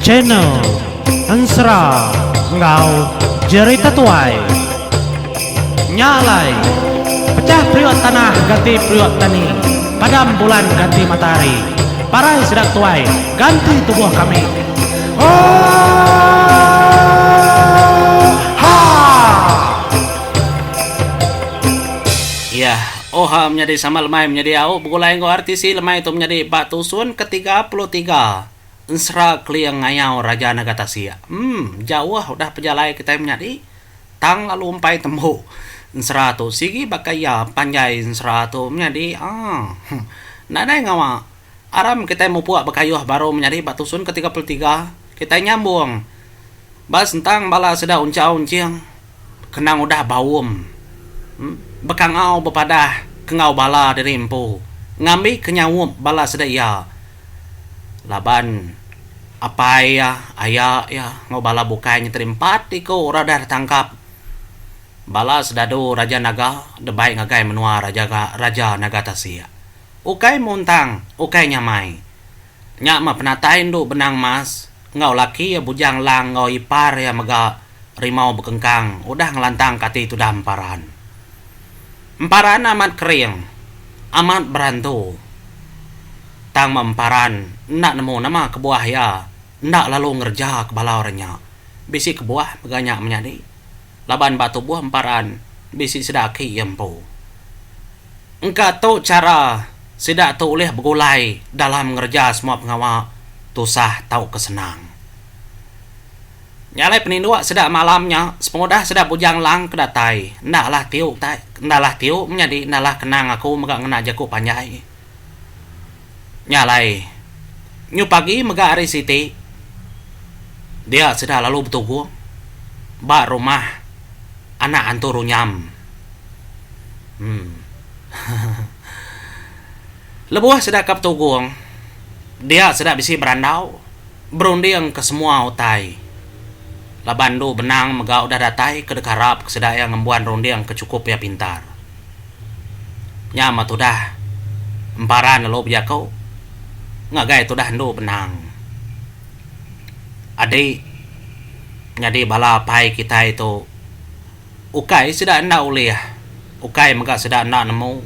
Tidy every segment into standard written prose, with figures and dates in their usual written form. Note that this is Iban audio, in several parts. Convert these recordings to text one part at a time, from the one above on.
Channel Ensera enggau Jerita Tuai. Nya alai, pecah periuk tanah ganti periuk tani, padam bulan ganti matahari, parai sida tuai ganti tubuh kami. Oohaa! Iya, oha menyadi sama lemai menyadi au begulai enggau RTC lemai tu menyadi ba tusun ke 33 Ensera Keling Ngayau Raja Naga Tasik. Emm jauh udah pejalai kitai menyadi tang lalu empai tembu ensera tu sigi baka iya panjai ensera tu menyadi aaa nadai ngawa aram kitai mupuk bekayuh baru menyadi ba tusun ke 33 kitai nyambung ba sentang bala sida unchau enching. Kenang udah baum bekangau bepadah ke enggau bala diri empu ngambi ke nyaup bala sida iya laban apai iya, aya iya enggau bala bukai nyeteri empat iku orang udah ditangkap bala sedadu Raja Naga debai ngagai menua Raja Raja Naga Tasik. Ukai muntang, ukai nyamai. Nya meh penatai endu Benang Mas enggau laki iya Bujang Lang enggau ipar iya mega Rimau Bekengkang udah ngelantangka ati tudah Emparan. Emparan amat kering, amat berantu. Tang meh Emparan enda nemu nama kebuah iya enda lalu ngereja ke bala orang nya. Bisi kebuah mega nya menyadi laban ba tubuh Emparan bisi sida aki iya empu. Engka tu chara sida tu ulih begulai dalam ngereja semua pengawa tusah tauka senang. Nya alai peninduk sida malam nya sepengudah sida Bujang Lang ke datai enda alah tiu tai enda alah tiu menyadi enda alah kenang aku mega ngena jaku panjai. Nya alai nyu pagi mega hari siti dia sida lalu betugung ba rumah anak antu Runyam. Em. Lebuh sida ke betugung, dia sida bisi berandau, berundingka semua utai. Laban endu benang mega udah datai ke deka arapka sida iya ngembuan runding ke chukup iya pintar. Nya meh tudah Emparan lalu bejaku ngagai tudah endu benang. Adi nyadi bala apai kitai tu. Ukai sida enda ulih, ukai mega sida enda nemu.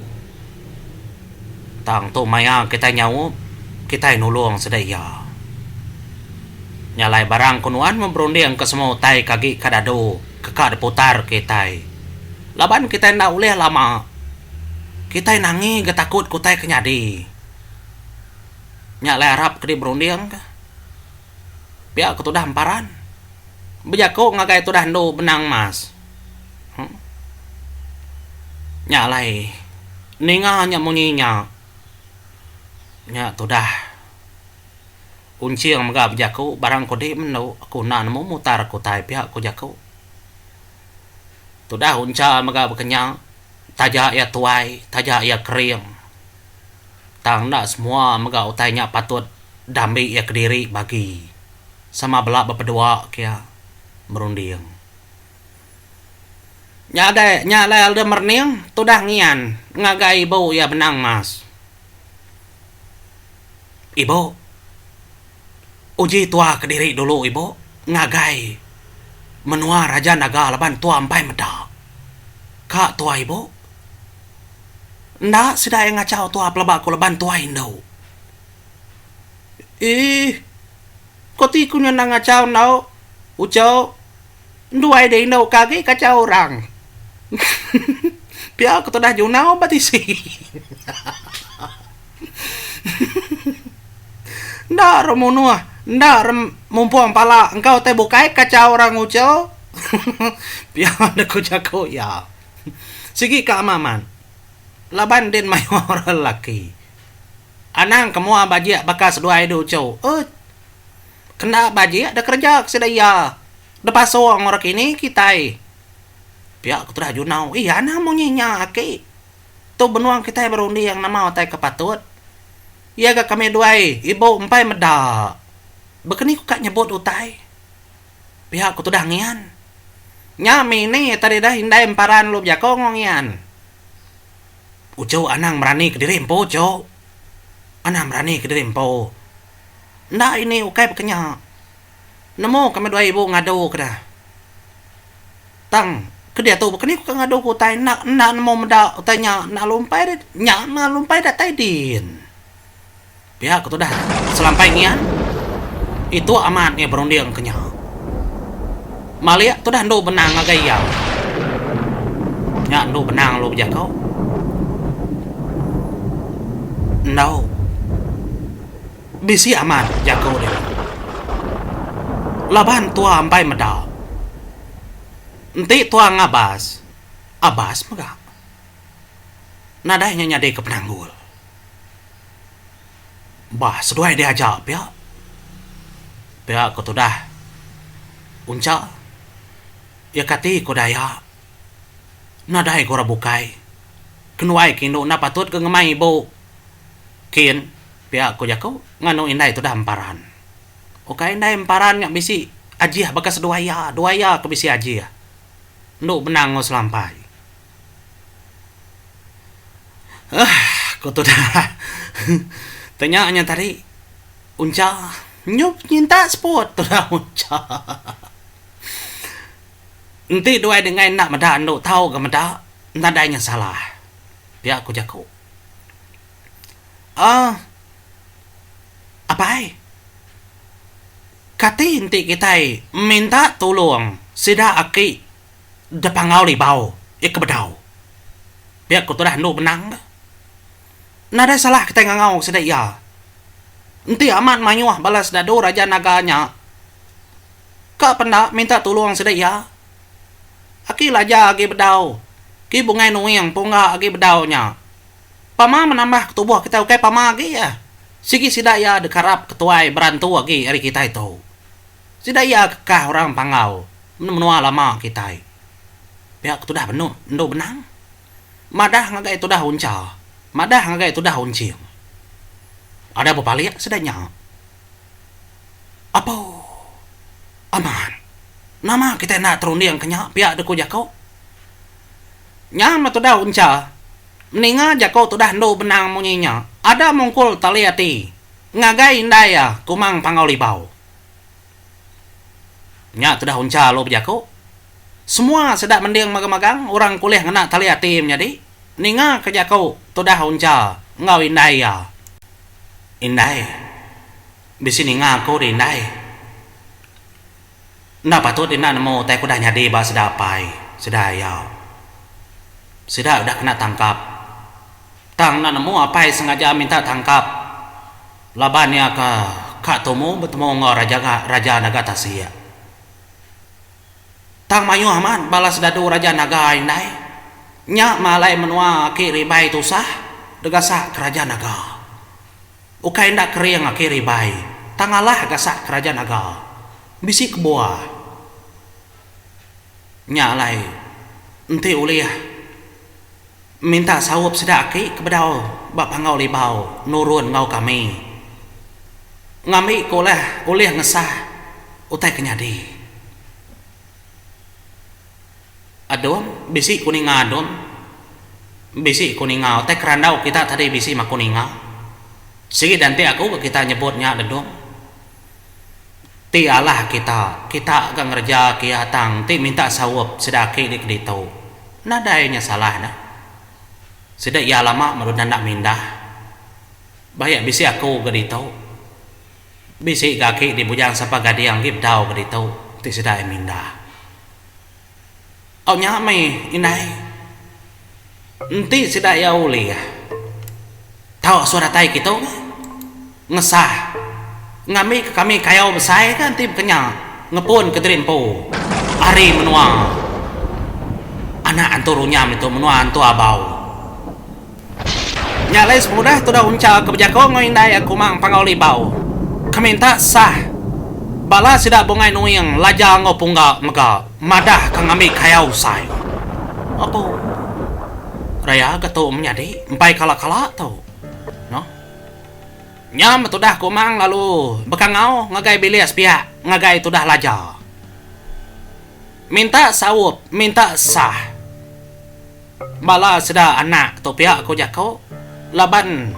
Tang tu maya kitai nyaup, kitai nulung sida iya. Nya alai barang ku nuan meh berundingka semua utai ke agi ka dadu ke ka diputar kitai. Laban kitai enda ulih lama, kitai nangi ga takut ke utai ke nyadi. Nya alai arap ke dih berundingka. Pia ke tudah emparan. Bejaku ngagai tudah endu benang mas. Huh. Nya alai ninga nya munyi nya. Nya tudah Unching mega bejaku barang ku di mendu aku enda nemu mutar ku utai pia ku jaku. Tudah Uncha mega bekenya taja iya tuai taja iya kering tang enda semua mega utai nya patut dambi iya kediri bagi. Sama bela bepedua ke iya merunding. Nya alai nya alai Alder merening tudah ngian ngagai ibu iya benang mas. Ibu, uji tua kediri dulu ibu ngagai menua Raja Naga laban tua empai meda. Ka tua ibu. Enda sida iya ngachau tua pelaba ku laban tua indu. Ih. Ko ti ku nya enda ngachau enggau ucho enduai deh indu ka agi kachau orang. Pia ku tudah junau ba tisi. Enda re munuh, enda re mumpung pala engkau utai bukai kachau orang ucho. Pia deh ku jaku iya. Sigi ka amat amat laban din mayuh orang lelaki. Anang ke mua bajik baka seduai du uchu. Ut. Kenda bajik da kereja ke sida iya. Da pasung orang kini kitai. Pia ku tudah Junau. Ih anang munyi nya aki. Tu benung kitai berunding nama utai ke patut. Iya ga kami duai ibu empai meda. Bekeni ku ka nyebut utai. Pia ku tudah ngian. Nya mini tadi dah indai emparan lu bejako enggau ngian. Uchu anang merani kediri empu uchu. Anang berani kediri empu. Enda ini ukai baka nya. Nemu kami duai ibu ngadu ke dah. Tang ke diatu baka ni ku ka ngadu ke utai enda enda nemu meda utai nya enda lumpai deh nya mah lumpai datai din. Pia ku tudah selampai ngian itu amat iya berunding ke nya. Malik tudah endu benang ngagai iya. Nya endu benang lalu bejaku. Endu. Bisi amat jaku deh. Laban tua empai meda. Enti tua ngabas, abas mega. Nadai nya nyadi ke penanggul. Bah seduai deh aja pia. Pia ko tudah. Uncha. Iya kati ko daya. Nadai ko orang bukai. Kenuai ke indu enda patut ke ngemai ibu. Kin. Pia ku jaku nganu indai tudah emparan. Ukai indai emparan nya bisi ajih baka seduai iya, duai iya ke bisi ajih. Endu benang enggau selampai. Uhh ku tudah tanya nya tadi uncha nyup nyinta seput tudah uncha. Enti duai dengai enda meda endu tau ga meda nadai nya salah. Pia ku jaku. Aaa. Apai. Kati enti kitai minta tulung sida aki depanggau libau iya ke bedau. Pia ku tudah endu benang ke. Nadai salah kitai ngangau sida iya. Enti amat mayuh bala sedadu Raja Naga nya ka penda minta tulung sida iya. Aki Laja agi bedau, ki Bungai Nuing pungga agi bedau nya. Pama menambah ke tubuh kitai ukai pama agi iya. Sigi sida iya dekarap ketuai berantu agi ari kitai tu. Sida iya kekah orang Panggau menua lama kitai. Pia ke tudah benu endu benang. Madah ngagai tudah uncha, madah ngagai tudah unching. Ada bepalik sida nya. Apo. Amat. Nama kitai enda terunding ke nya pia deka jaku. Nya meh tudah uncha. Ninga jako tudah endu benang munyi nya, ada mungkul tali ati ngagai indai iya Kumang Panggau Libau. Nya tudah uncha lalu bejako. Semua sida mending magang-magang orang ke ulih ngena tali ati menyadi ninga ke jako tudah uncha enggau indai iya. Indai, bisi ninga aku deh indai. Enda patut enda nemu utai ke udah nyadi ba sida apai, sida aya. Sida udah kena tangkap. Tang enda nemu apai sengaja minta tangkap laban iya ke ka tumu betemu enggau raja raja naga tasik. Tang mayuh amat bala sedadu raja naga indai. Nya meh alai menua aki ribai tusah degasak ke raja naga. Ukai enda kering aki ribai tang alah gasak keraja naga. Bisi kebuah. Nya alai enti ulih minta saup sida aki ke bedau ba Panggau Libau nurun enggau kami ngambi ke ulih ulih ngesah utai ke nyadi. Adum, bisi ku ninga Adum. Bisi ku ninga utai kerandau kita tadi bisi maku ninga. Sigi danti aku ga kita nyebut nya Dedum. Ti alah kita, kita ga ngereja kia tang ti minta saup sida aki di keditu. Nadai nya salah ne. Sida iya lama melu nanda mindah. Baik bisi aku ga ditu. Bisi ga aki di Bujang Sapa Gading agi bedau ga ditu ti sida iya mindah. Au nya meh indai. Enti sida iya ulih tau asuh datai kitu ke ngesah ngambi ke kami kayau besai ke enti baka nya ngepun ke diri empu ari menua anak antu runyam ditu menua antu abau. Nya alai sepengudah tudah Uncha ke bejako enggau indai aku Mang Panggau Libau ke minta sah bala sida Bungai Nuing Laja enggau Pungga mega madah ke ngambi kayau usai. Apo raya ga tu menyadi empai kala-kala tu. Noh. Nya meh tudah ku Mang lalu bekangau ngagai bilik sepiak ngagai tudah Laja. Minta saup minta sah. Bala sida anak tu pia ku jaku laban.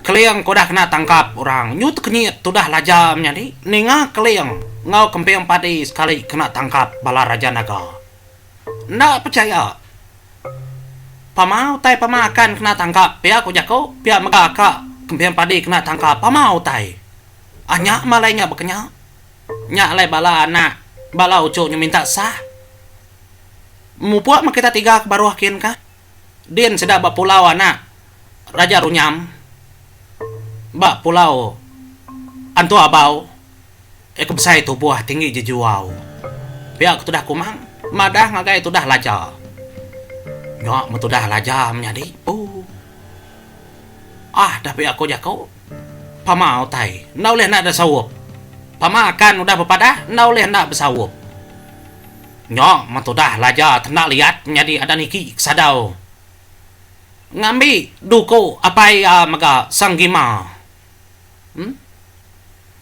Keling ke udah kena tangkap orang nyu tekenyit tudah Laja menyadi ninga Keling enggau Kemping Padi sekali kena tangkap bala Raja Naga. Enda pechaya. Pama utai pama akan kena tangkap pia ku jaku pia mega ka Kemping Padi kena tangkap pama utai. Ah nya malai nya bekenya. Nya alai bala anak bala uchu nyu minta sah. Mupuk meh kita tiga ke baruh kin kah. Din sida ba pulau anak Raja Runyam ba pulau Antu Abau iya ke besai tubuh tinggi jejuau. Pia ke tudah Kumang madah ngagai tudah Laja. Nya meh tudah Laja menyadi ooh. Ah dah pia ko jaku pama utai enda ulih enda besaup. Pama akan udah bepadah enda ulih enda besaup. Nya meh tudah Laja tenda liat nyadi adan iki ke sadau ngambi duku apai iya mega Sang Gima. Em.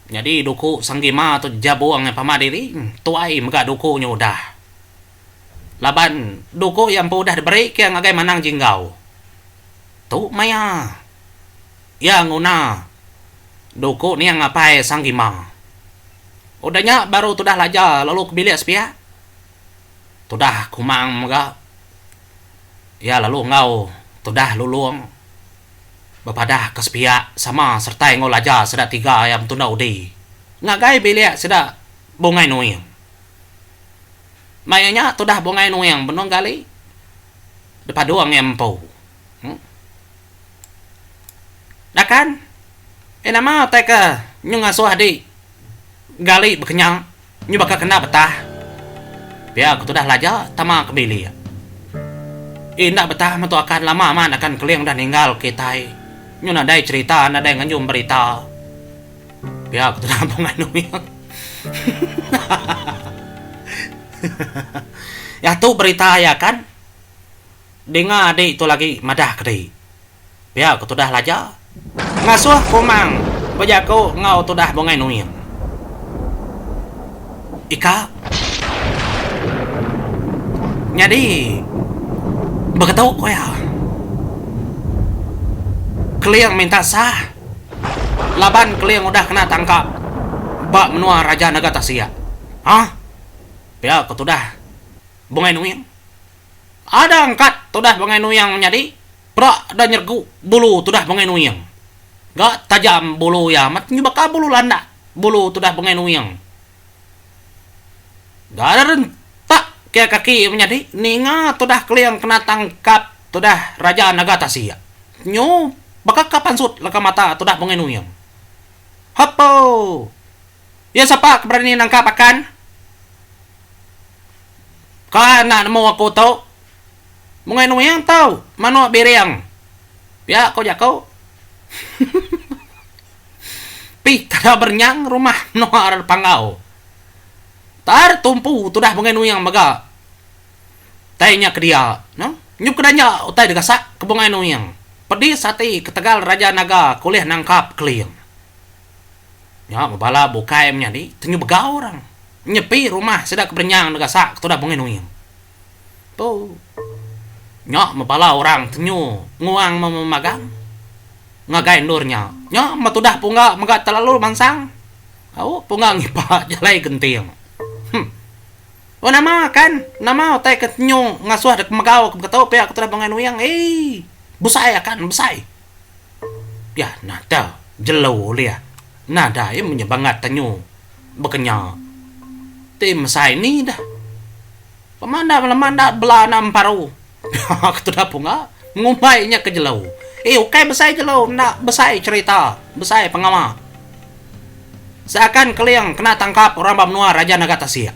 Nyadi duku Sang Gima tu jabung iya pama diri tuai mega duku nya udah. Laban duku iya empu udah diberi ke ngagai Manang Jinggau. Tu maya iya nguna duku niang apai Sang Gima. Udah nya baru tudah Laja lalu ke bilik sepiak. Tudah Kumang mega iya lalu enggau tudah Lulong bepadah ke sepiak sama sertai enggau Laja sida tiga iya betunda udi ngagai bilik sida Bungai Nuing. Maya nya tudah Bungai Nuing benung gali dipadung iya empu. Dakan, eh nama utai ke nyu ngasuh adi gali bekenya nyu baka kena betah. Pia ke tudah Laja tama ke bilik. Eh enda betah metu akan lama amat akan Keling udah ninggal kitai. Nyu nadai cherita nadai nganjung berita. Pia ke tudah Bungai Nuing. Ya tu berita iya kan. Dinga adi tu lagi madah ke di. Pia ke tudah Laja. Ngasuh Kumang bejaku enggau tudah Bungai Nuing. Ika. Nyadi beketu ku iya. Keling minta sah laban Keling udah kena tangkap ba menua Raja Naga Tasik. Hah? Pia ke tudah Bungai Nuing. Ada angkat tudah Bungai Nuyang menyadi pera da nyeregu bulu tudah Bungai Nuyang. Ga tajam bulu iya amat nyu baka bulu landak bulu tudah Bungai Nuyang. Ga da rentak kia kaki menyadi ninga tudah Keling kena tangkap tudah Raja Naga Tasik. Nyu baka ka pansut leka mata tudah Bungai Nuyang. Hepoo! Iya sapa ke berani nangkap akan? Ka enda nemu aku tu. Mungai nuing tu manuk biring. Pia ko jaku. Pi kada berenyang rumah menua ari Panggau. Tar tumpu tudah mungai nuing mega. Tai nya kedia no. Nyup ke danja utai digasak ke bungai nuing. Pedis ati ketegal Raja Naga ke ulih nangkap Keling. Nya bebala bukai menyadi tenyu begau orang nyepi rumah sida ke berenyang negasak ke tudah Bungai Nuing. Tu nya bebala orang tenyu nguang memagang ngagai endur nya. Nya meh tudah pungga mega telalu mansang au pungga ngipa jalai genting. Huh. Oh nama kan nama utai ke tenyu ngasuh dek megau ke beketu pia ke tudah Bungai Nuing eii besai akan besai. Pia nada jelu ulih nadai menya bangat tanyu bekenya ti mesai ni dah. Pemanda lemanda bela enda emparu pia ke tudah pungga ngumbai nya ke jelu. Eh ukai besai jelu enda besai cherita besai pengawa. Seakan keling kena tangkap orang ba menua Raja Naga Tasik.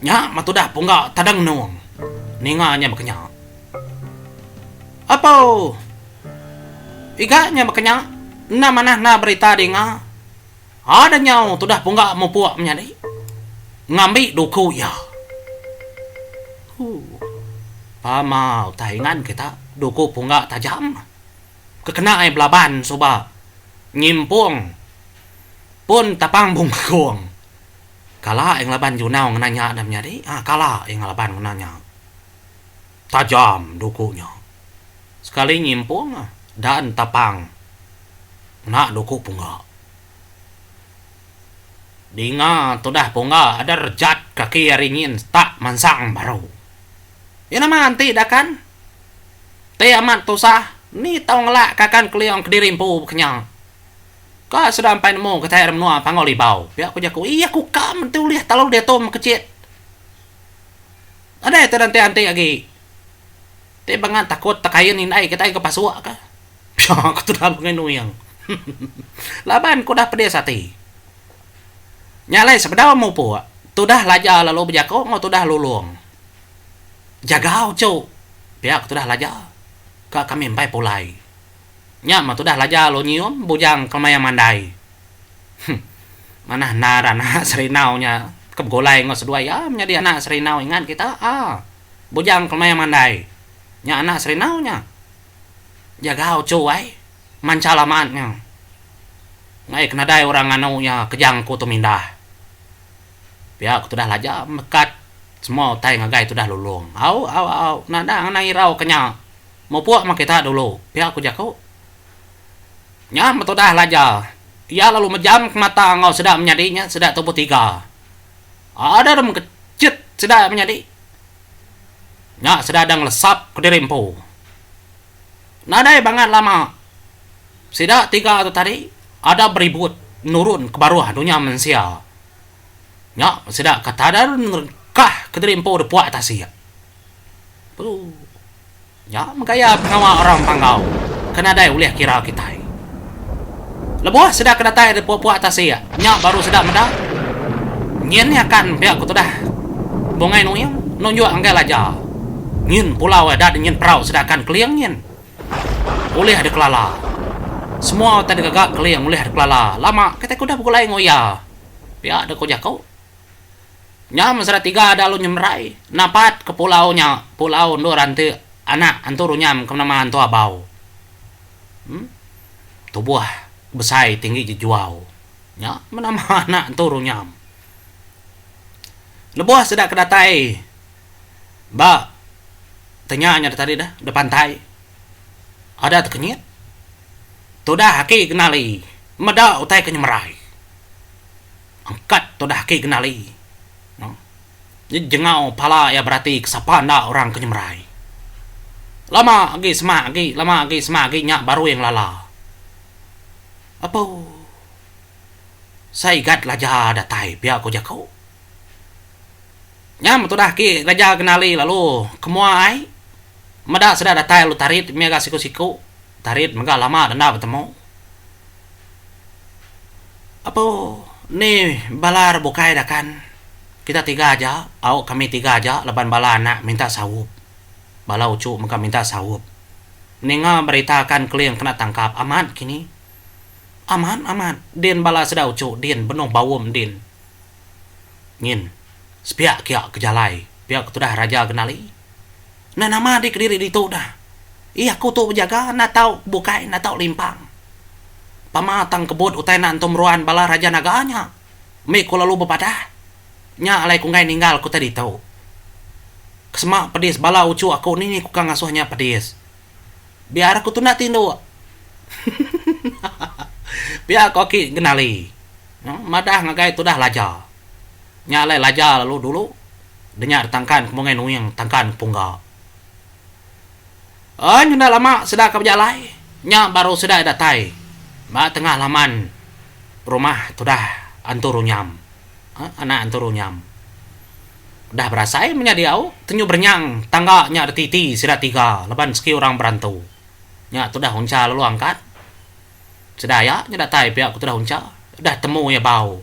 Nya meh tudah pungga tadang nung ninga nya bekenya. Apo. Iga nya baka nya, enda manah enda berita dinga. Ada nyau tudah pungga mupuk menyadi ngambi duku iya. Huu. Pama utai ngan kita duku pungga tajam. Ke kena ai belaban suba nyimpung pun tapang bungkung. Kala iya ngelaban junau ngena nya dah menyadi. Ha kala iya ngelaban ngena nya. Tajam duku nya. Sekali nyimpung dan tapang. Ngena duku pungga. Dinga tudah pungga ada rejat kaki ari nyin tak mansang baru. Iya nama enti dakan? Ti amat tusah, ni tau ngelak kakan keliong kediri empu bekenya. Ka sida empai nemu kitai ari menua Panggau Libau, pia ku jaku. Iya ku ka menti ulih talalu diatu mekechit. Nadai ti anti-anti agi. Ti bangat takut tekain indai kitai ke pasuk ka. Pia ku tudah Bungai Nuing. Laban ku udah pedis ati. Nya alai sebedau mupuk, tudah Laja lalu bejaku enggau tudah Lulong. Jaga uchu, pia ku tudah Laja. Ka kami empai pulai. Nya meh tudah Laja lalu nyium bujang ke maya mandai. Huh. Manah endar anak Serinau nya ke begulai enggau seduai iya menyadi anak Serinau ingat kita ah. Bujang ke maya mandai. Nya anak Serinau nya. Jaga uchu ai. Manchal amat nya. Ngai ke nadai orang nganu iya kejang ku tu mindah. Pia ku tudah Laja mekat semua utai ngagai tudah Lulong. Au au au nadai anang irau ke nya. Mupuk meh kita dulu, pia ku jaku. Nya metudah Laja. Iya lalu mejam ke mata enggau sida menyadi nya sida tubuh tiga. Ada deh mengkechit sida menyadi. Nya sida deh ngelesap kediri empu. Nadai bangat lama sida tiga tu tadi ada beribut nurun ke baruh dunya mensia. Nya sida ke tada ngerengkah kediri empu de puak tasik. Puu. Nya mega pengawa orang Panggau ke nadai ulih kira kitai. Lebuh sida ke datai ari puak-puak tasik, nya baru sida meda nyin iya kan pia ku tudah Bungai Nuing nunjuk ngagai Laja. Nyin pulau adat nyin perau sida kan Keling nyin. Ulih dikelala. Semua utai digaga Keling ulih dikelala. Lama kitai ke udah begulai enggau iya. Pia deh ku jaku. Nya mesra tiga da lalu nyemerai napat ke pulau nya, pulau endur anti anak antu runyam ke benama Antu Abau. Em tubuh besai tinggi jejuau. Nya benama anak antu runyam. Lebuh sida ke datai ba tenya nya tadi dah, da pantai ada tekenyit tudah aki genali meda utai ke nyemerai. Angkat tudah aki genali. Jengau pala iya berati ke sapa enda orang ke nyemerai. Lama agi semak agi, lama agi semak agi nya baru iya ngelala. Apu. Sai Igat Laja datai pia ku jaku. Nya meh tudah aki Laja genali lalu ke mua ai. Meda sida datai lalu tarit mih ga siku-siku. Tarit mega lama denda betemu. Apo ni bala re bukai da kan. Kita tiga aja, au kami tiga aja laban bala anak minta saup. Bala uchu mega minta saup. Ninga berita kan Keling kena tangkap amat kini. Amat amat din bala sida uchu din benung baum din. Nyin sepiak kia ke jalai pia ke tudah Raja Genali. Enda nama di kediri ditu dah. Ih aku tu bejaga enda tau bukai enda tau limpang. Pama tang kebut utai enda entu meruan bala raja naga nya. Mih ku lalu bepadah. Nya alai ku enggai ninggal ku utai ditu. Kesema pedis bala uchu aku ni ku ka ngasuh nya pedis. Biar aku tunda tinduk. Pia ku aki Genali. Madah ngagai tudah Laja. Nya alai Laja lalu dulu. Denya ditangkan ke Bungai Nuing tangkan ke Pungga. Oi enda lama sida ke bejalai, nya baru sida datai ba tengah laman rumah tudah Antu Runyam. Anak Antu Runyam. Udah berasai menya diau tenyu berenyang tangga nya dititi sida tiga laban segi orang berantu. Nya tudah Uncha lalu angkat. Sida aya nya datai pia ku tudah Uncha. Udah temu iya bau.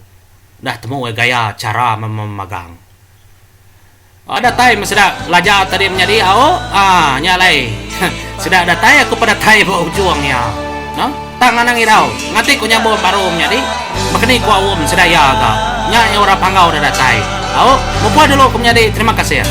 Udah temu iya gaya chara memagang. Datai meh sida belajar tadi menyadi au aaa nya alai sida datai aku pun datai ba ujung iya. No tang anang irau ngati ku nyambung baru menyadi baka ni ku aum sida iya ga. Nya iya orang Panggau dah datai. Au mupah dulu ku menyadi terima kasih.